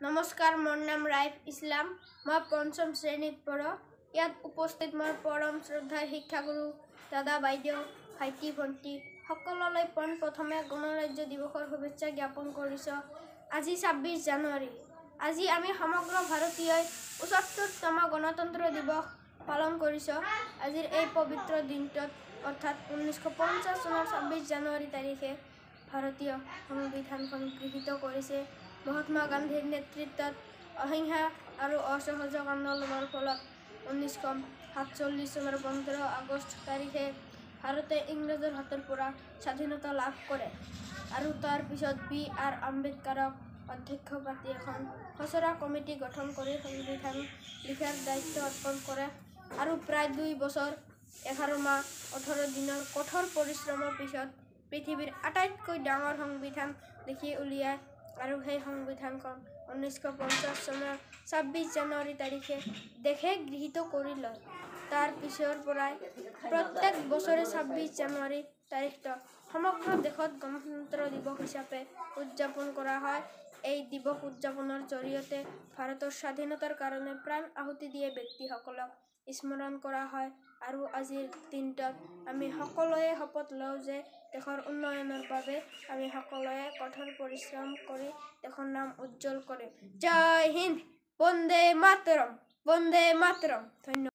নমস্কাৰ, মোৰ নাম ৰাইফ ইছলাম। মই পঞ্চম শ্ৰেণীত পঢ়োঁ। ইয়াত উপস্থিত মোৰ পৰম শ্ৰদ্ধাৰ শিক্ষাগুৰু, দাদা, বাইদেউ, ভাইটি, ভণ্টি সকলোলৈ পোনপ্ৰথমে গণৰাজ্য দিৱসৰ শুভেচ্ছা জ্ঞাপন কৰিছোঁ। আজি 26 জানুৱাৰী। আজি আমি সমগ্ৰ ভাৰতীয়ই 75তম গণতন্ত্ৰ দিৱস পালন কৰিছোঁ। আজিৰ এই পবিত্ৰ দিনটোত, অৰ্থাৎ 1950 চনৰ 26 জানুৱাৰী তাৰিখে ভাৰতীয় সংবিধানখন গৃহীত কৰিছে। মহাত্মা গান্ধীৰ নেতৃত্বত অহিংসা আৰু অসহযোগ আন্দোলনৰ ফলত 1947 চনৰ 15 আগষ্ট তাৰিখে ভাৰতে ইংৰাজৰ হাতৰ পৰা স্বাধীনতা লাভ কৰে আৰু তাৰ পিছত বি আৰ আম্বেদকাৰক অধ্যক্ষ পাতি এখন খচৰা কমিটি গঠন কৰি সংবিধান লিখাৰ দায়িত্ব অৰ্পণ কৰে আৰু প্ৰায় 2 বছৰ 11 মাহ 18 দিনৰ কঠোৰ পৰিশ্ৰমৰ পিছত পৃথিৱীৰ আটাইতকৈ ডাঙৰ সংবিধান লিখি উলিয়ায় আৰু সেই সংবিধানখন 1950 চনৰ 26 জানুৱাৰী তাৰিখে দেশে গৃহীত কৰি লয়। তাৰ পিছৰ পৰাই প্ৰত্যেক বছৰে 26 জানুৱাৰী তাৰিখটো সমগ্ৰ দেশত গণতন্ত্ৰ দিৱস হিচাপে উদযাপন কৰা হয়। এই দিৱস উদযাপনৰ জৰিয়তে ভাৰতৰ স্বাধীনতাৰ কাৰণে প্ৰাণ আহুতি দিয়া ব্যক্তিসকলক স্মৰণ কৰা হয় আৰু আজিৰ দিনটোত আমি সকলোৱে শপত লওঁ যে দেশৰ উন্নয়নৰ বাবে আমি সকলোৱে কঠোৰ পৰিশ্ৰম কৰি দেশৰ নাম উজ্জ্বল কৰিম। জয় হিন্দ, বন্দে মাতৰম, বন্দে মাতৰম। ধন্যবাদ।